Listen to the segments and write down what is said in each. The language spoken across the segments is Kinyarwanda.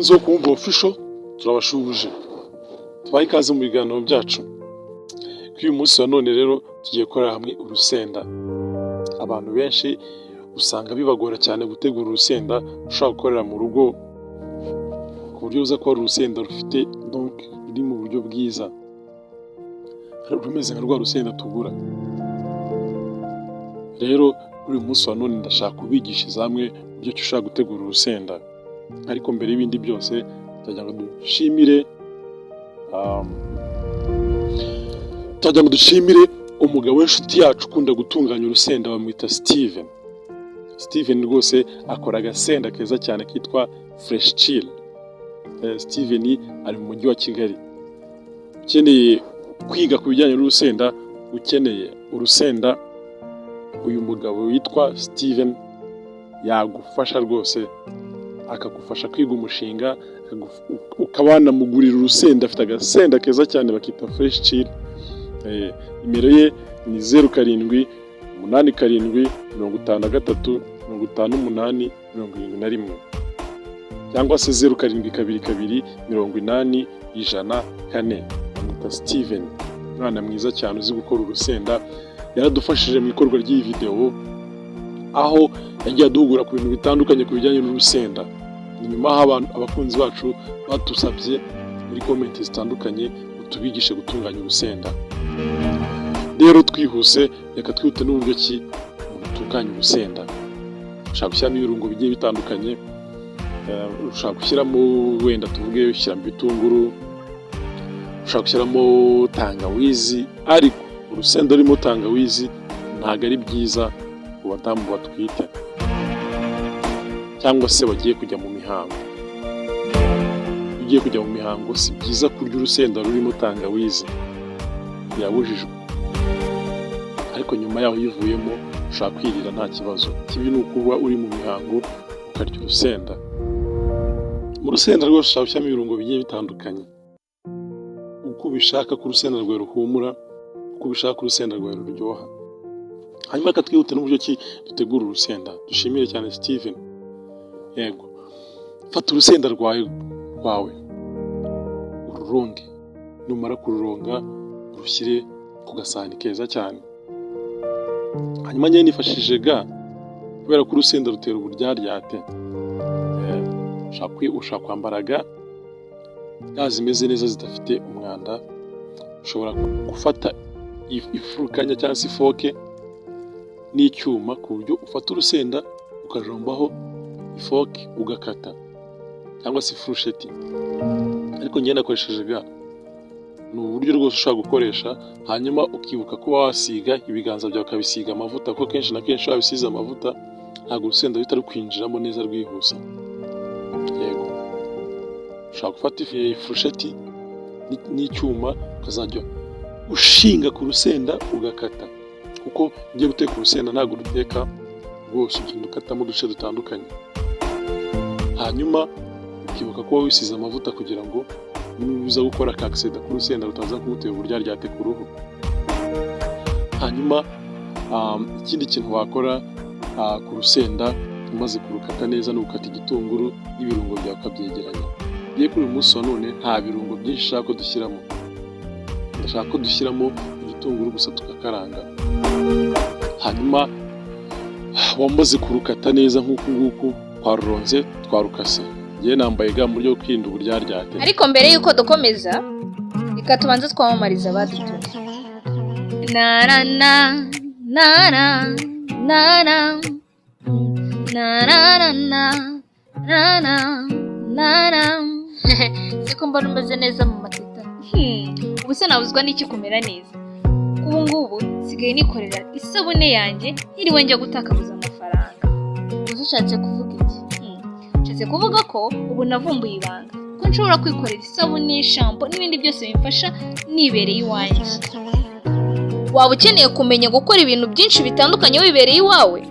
Zo kumva Official, turabashuhuje, tubahe ikaze mu biganiro byacu. Kuri uyu munsi wa none rero tugiye gukorera hamwe urusenda. Abantu benshi usanga bibagora cyane gutegura urusenda ushobora gukorera mu rugo, ku buryo uza kuba urusenda rufite, donc ruri mu buryo bwiza, rumeze nka rwa rusenda tugura. Rero kuri uyu munsi wa none ndashaka kubigishiriza hamwe uburyo ki ushobora gutegura urusenda. Ariko mbere y'ibindi byose turagira ngo dushimire umugabo w'inshuti yacu ukunda gutunganya urusenda, bamwita Steven. Steven rwose akora agasenda keza cyane kitwa Fresh Chill. Steven ari mu mujyi wa Kigali. Ukeneye kwiga ku bijyanye n'urusenda, ukeneye urusenda, uyu mugabo witwa Steven yagufasha rwose, akagufasha kwiga umushinga, ukaba wanamugurira urusenda. Afite agasenda keza cyane bakita Fresh Chill. Nimero ye ni 0787535871, cyangwa se 0722801004. Bamwita Steven, umwana mwiza cyane uzi gukora urusenda. Yaradufashije mu ikorwa ry'iyi videwo, aho yagiye aduhugura ku bintu bitandukanye ku bijyanye n'urusenda. Ni nyuma aho abantu, abakunzi bacu, badusabye muri comment zitandukanye ngo tubigishe gutunganya urusenda. Rero twihuse, reka twihute n'uburyo ki umuntu atunganya urusenda. Ushobora gushyiramo ibirungo bigiye bitandukanye, ushobora gushyiramo, wenda tuvuge, ushyiramo ibitunguru, ushobora gushyiramo tangawizi, ariko urusenda rurimo tangawizi ntabwo ari byiza ku badamu batwite cyangwa se bagiye kujya mu mihango. Ugiye kujya mu mihango, si byiza kurya urusenda rurimo tangawizi, birabujijwe. Ariko nyuma yaho uyivuyemo ushobora kwirira nta kibazo. Ikibi ni ukuba uri mu mihango ukarya urusenda. Mu rusenda rwose ushobora gushyiramo ibirungo bigiye bitandukanye, uko ubishaka ko urusenda rwawe ruhumura, uko ubishaka ko urusenda rwawe ruryoha. Hanyuma reka twihute n'uburyo ki dutegura urusenda. Dushimire cyane Steven. Yego, fata urusenda rwawe ururonge. Numara kururonga, urushyire ku gasahani keza cyane. Hanyuma njyewe nifashishije gants, kubera ko urusenda rutera uburyaryate. Ushobora kwambara gants, gants zimeze neza zidafite umwanda. Ushobora gufata ifurukanya cyangwa se ifork n'icyuma, ku buryo ufata urusenda ukajombaho ifork ugakata, cyangwa se ifurusheti. Ariko njyewe nakoresheje gants. Ni uburyo rwose ushobora gukoresha. Hanyuma ukibuka kuba wasiga ibiganza byawe, ukabisiga amavuta, kuko kenshi na kenshi iyo wabisize amavuta ntabwo urusenda ruhita rukwinjiramo neza rwihuse. Yego, ushobora gufata ifurusheti n'icyuma, ukazajya ushinga ku rusenda ugakata, kuko ugiye guteka urusenda ntabwo uruteka rwose, ugenda ukatamo uduce dutandukanye. Hanyuma ukibuka kuba wisize amavuta kugira ngo nuza gukora ka accident ku rusenda rutaza kugutera uburyaryate ku ruhu. Hanyuma ikindi kintu wakora ku rusenda umaze kurukata neza ni ugukata igitunguru n'ibirungo byawe ukabyegeranya. Ngiye kuri uyu munsi wa none nta birungo byinshi nshaka ko dushyiramo, ndashaka ko dushyiramo igitunguru gusa tugakaranga. Hanyuma wamaze kurukata neza nk'uku nguku twaruronze, twarukase, ngewe nambaye gants mu buryo bwo kwirinda uburyaryate. Ariko mbere y'uko dukomeza, reka tubanze twamamariza abadutumye. Na na na na na na na na na na na na na na na. Siko mbona umeze neza mu mateta? Ubu se nabuzwa n'iki kumera neza? Ubu ngubu nsigaye nikorera isabune yanjye ntiriwe njya gutakabuza amafaranga. Ubu ushatse kuvuga iki? Nshatse kuvuga ko ubu navumbuye ibanga ko nshobora kwikorera isabune, shampoo n'ibindi byose bimfasha nibereye iwanjye. Waba ukeneye kumenya gukora ibintu byinshi bitandukanye wibereye iwawe?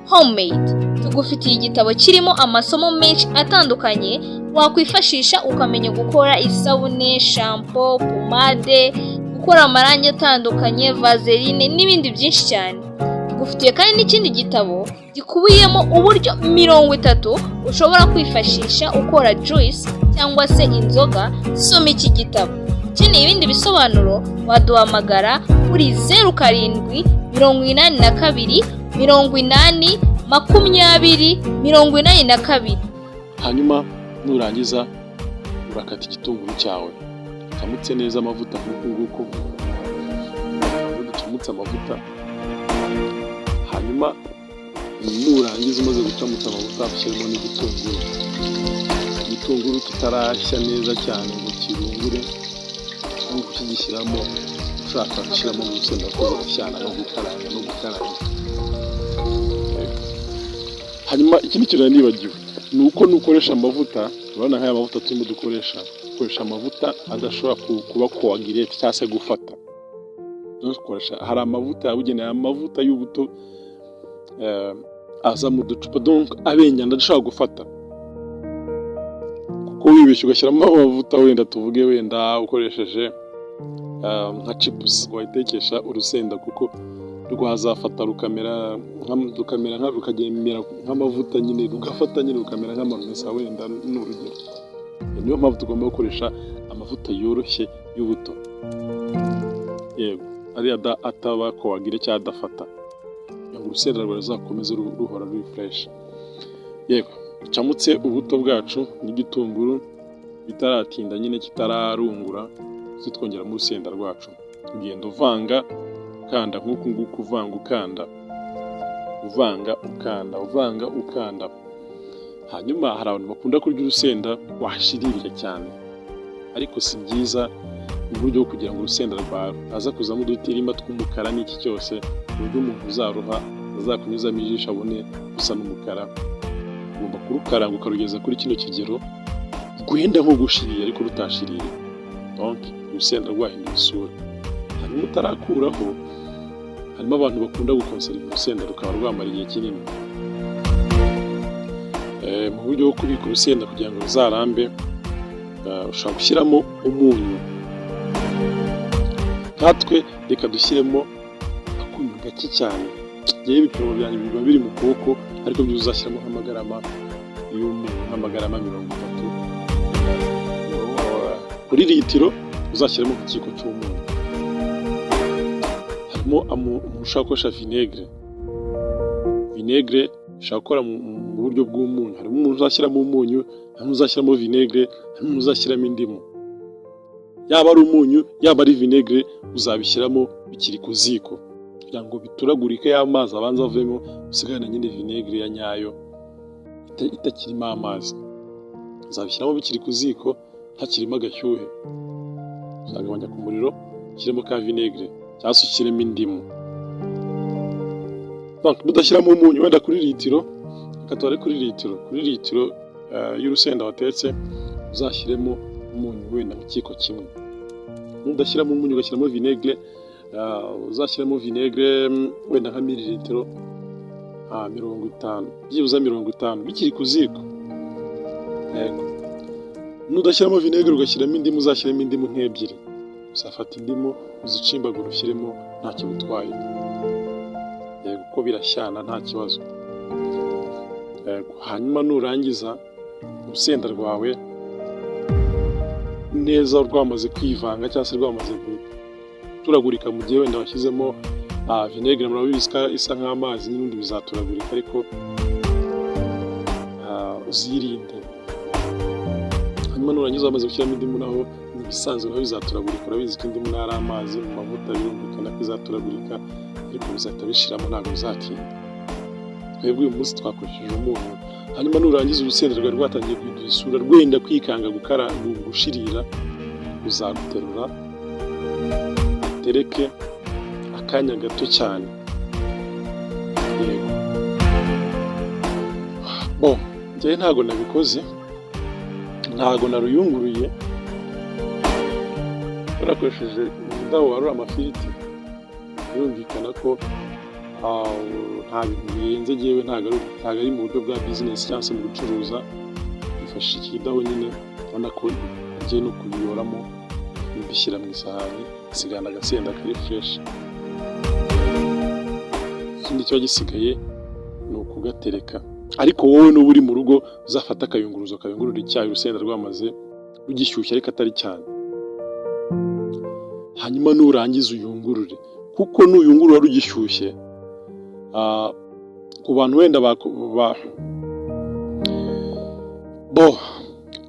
Homemade tugufitiye igitabo kirimo amasomo menshi atandukanye wakwifashisha ukamenya gukora isabune, shampoo, pomade, gukora amarangi atandukanye, vaseline n'ibindi byinshi cyane. Tugufitiye kandi igitabo kirimo amasomo atandukanye. Tugufitiye kandi n'ikindi gitabo gikubiyemo uburyo 30 ushobora kwifashisha ukora juice cyangwa se inzoga. Soma iki gitabo. Ukeneye ibindi bisobanuro, waduhamagara kuri 0782 80 20 82. Hanyuma nurangiza urakata igitunguru cyawe ucamutse neza amavuta nk'uku nguku ducamutse amavuta. Hanyuma nurangiza, umaze gucamutsa amavuta, ushyiremo n'igitunguru. Igitunguru kitarashya neza cyane ngo kirungure, nuko ukigishyiramo ushaka gushyiramo n'urusenda kuko zirashyana no gukaranga no gukaranga. Hanyuma ikindi kintu nari nibagiwe ni uko nukoresha amavuta, urabona nk'aya mavuta turimo dukoresha, ukoresha amavuta adashobora kuba coagulé cyangwa se gufata. Dukoresha, hari amavuta yabugenewe, amavuta y'ubuto aza mu ducupa, donc abengana, adashobora gufata, kuko wibeshye ugashyiramo amavuta, wenda tuvuge wenda ukoresheje nka chips, wayitekesha urusenda, kuko rwazafata rukamera rukagemera nk'amavuta nyine, rugafata nyine, rukamera nk'amamesa wenda, ni urugero. Niyo mpamvu tugomba gukoresha amavuta yoroshye y'ubuto, yego, ariya ataba coagulé cyangwa adafata, kugira ngo urusenda rwawe ruzakomeze ruhora ruri fresh. Yego, ducamutse ubuto bwacu n'igitunguru bitaratinda nyine, kitararungura, twongeramo urusenda rwacu. Ugenda uvanga ukanda nk'uku nguku, uvanga ukanda, uvanga ukanda, uvanga ukanda. Hanyuma hari abantu bakunda kurya urusenda washiririye cyane, ariko si byiza, mu buryo bwo kugira ngo urusenda rwawe rutaza kuzamo udutirima tw'umukara n'iki cyose, ku buryo umuntu uzaruha azakunyuzamo ijisho abone rusa n'umukara. Ugomba kurukaranga ukarugeza kuri kino kigero rwenda nko gushirira ariko rutashiririye, donc urusenda rwahinduye isura. Hanyuma utarakuraho, harimo abantu bakunda gukonserva urusenda rukaba rwamara igihe kinini. Mu buryo bwo kubika urusenda kugira ngo ruzarambe, ushobora gushyiramo umunyu. Nkatwe reka dushyiremo akunyu gake cyane. Ngewe ibipimo byanjye biba biri mu kuboko, ariko byo uzashyiramo nk'amagarama y'umunyu, nk'amagarama 30 kuri litiro, uzashyiramo nk'ikiyiko cy'umunyu. Harimo umuntu ushobora gukoresha vinaigre. Vinaigre ishobora gukora mu buryo bw'umunyu. Harimo umuntu uzashyiramo umunyu, harimo uzashyiramo vinaigre, harimo umuntu uzashyiramo indimu. Yaba ari umunyu, yaba ari vinaigre, uzabishyiramo bikiri ku ziko kugira ngo bituragurike, y'amazi abanza avemo, usigarane nyine vinaigre ya nyayo itakirimo amazi. Uzabishyiramo bikiri ku ziko, hakirimo agashyuhe. Uzagabanya ku muriro, ushyiremo ka vinaigre cyangwa se ushyiremo indimu. Nudashyiramo umunyu, wenda kuri litiro, reka tubare kuri litiro y'urusenda watetse, uzashyiremo umunyu wenda nk'ikiyiko kimwe. Nudashyiramo umunyu ugashyiramo vinaigre, uzashyiramo vinaigre wenda nka mililitiro 50, byibuze 50, bikiri ku ziko. Yego. Nudashyiramo vinaigre ugashyiramo indimu, uzashyiramo indimu nk'ebyiri. Uzafata indimu uzicimbagure ushyiremo, ntacyo bitwaye. Yego, kuko birashyana, nta kibazo. Yego, hanyuma nurangiza urusenda rwawe neza rwamaze kwivanga cyangwa se rwamaze guturagurika, mu gihe wenda washyizemo vinaigre, murabizi ko isa nk'amazi, n'ubundi bizaturagurika, ariko uzirinde. Hanyuma nurangiza wamaze gushyiramo indimu, naho ni ibisanzwe, naho bizaturagurika. Urabizi ko indimu naho ari amazi mu mavuta, birumvikana ko izaturagurika, ariko bizahita bishiramo, ntabwo bizatinda. Twebwe uyu munsi twakoresheje umunyu. Hanyuma nurangiza, urusenda rwawe rwatangiye guhindura isura, rwenda kwikanga gukara gushirira, uzaruterura utereke akanya gato cyane. Yego, bon, njyewe ntabwo nabikoze, ntabwo naruyunguruye, nakoresheje indabo warura amafiriti. Birumvikana ko nta bintu birenze. Ngewe ntabwo ari mu buryo bwa business cyangwa se mu gucuruza, nifashisha ikidaho nyine. Ubona ko ngiye no kubiyoramo, mbishyira mu isahani, nsigarana agasenda kari fresh. Ikindi kiba gisigaye ni ukugatereka. Ariko wowe nuba uri mu rugo, uzafate akayunguruzo kayungurura icyayi urusenda rwamaze rugishyushye ariko atari cyane, hanyuma nurangiza uyungurure, kuko nuyungurura rugishyushye, ku bantu wenda bo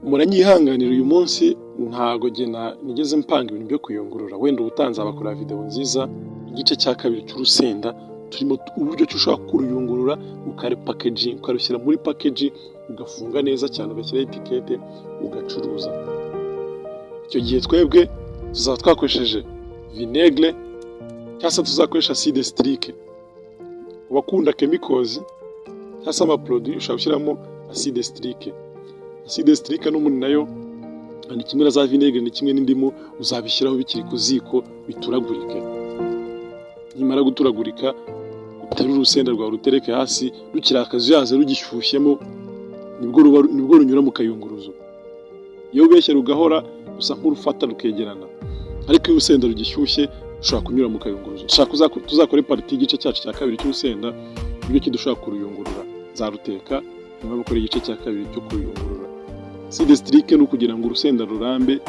muranyihanganira, uyu munsi ntago jye nigeze mpanga ibintu byo kuyungurura. Wenda ubutaha nzabakora video nziza, igice cya kabiri cy'urusenda, turimo uburyo ki ushobora kuruyungurura, ukarupackaging, ukarushyira muri package, ugafunga neza cyane, ugashyiraho étiquette, ugacuruza. Icyo gihe twebwe tuzaba twakoresheje vinaigre cyangwa se tuzakoresha acide citrique. Ku bakunda chemicals cyangwa se amaproduits, ushobora gushyiramo acide citrique. Acide citrique n'ubundi nayo ni kimwe na za vinaigre, ni kimwe n'indimu. Uzabishyiraho bikiri ku ziko, bituragurike. Nimara guturagurika, uterure urusenda rwawe rutereke hasi rukiri akazuyaze, rugishyushyemo, nibwo runyura mu kayunguruzo. Iyo ubeshye rugahora rusa nk'urufata rukegerana, ariko iyo urusenda rugishyushye rushobora kunyura mu kayunguruzo. Dushaka tuzakore part y'igice cyacu cya kabiri cy'urusenda, uburyo ki dushobora kuruyungurura. Nzaruteka nyuma yo gukora igice cya kabiri cyo kuruyungurura. Acide citrique ni ukugira ngo urusenda rurambe,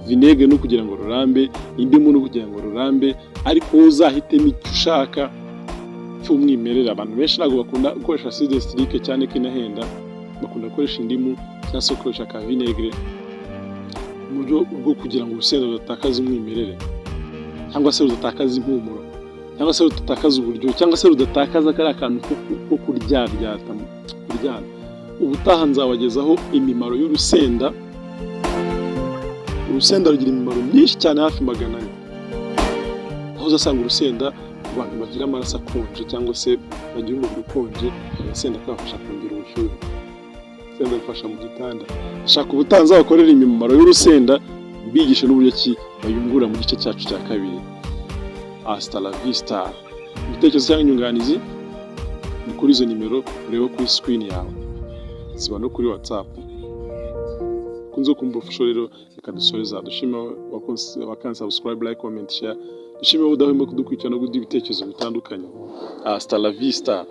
vinaigre ni ukugira ngo rurambe, indimu ni ukugira ngo rurambe, ariko wowe uzahitemo icyo ushaka cy'umwimerere. Abantu benshi ntabwo bakunda gukoresha acide citrique, cyane ko inahenda. Bakunda gukoresha indimu cyangwa se gukoresha ka vinaigre mu buryo bwo kugira ngo urusenda rudatakaza umwimerere, cyangwa se rudatakaza impumuro, cyangwa se rudatakaza uburyohe, cyangwa se rudatakaza kariya kantu ko kuryaryata, kuryana. Ubutaha nzabagezaho imimaro y'urusenda. Urusenda rugira imimaro myinshi cyane, hafi 400, aho uzasanga urusenda ku bantu bagira amaraso akonje cyangwa se bagira umubiri ukonje, agasenda kabafasha kongera ubushyuhe. Urusenda rufasha mu gitanda. Shaka ubutaha nzabakorera imimaro y'urusenda, mbigishe n'uburyo ki bayungura mu gice cyacu cya kabiri. Hasta la vista! Ibitekerezo cyangwa inyunganizi ni kuri izo nimero ureba kuri screen yawe, ziba no kuri WhatsApp. Kunze kumva official rero, reka dusoreza dushima wakanze subscribe, like, comment, share. Dushime udahwema kudukurikirana no kuduha ibitekerezo bitandukanye. Hasta la vista!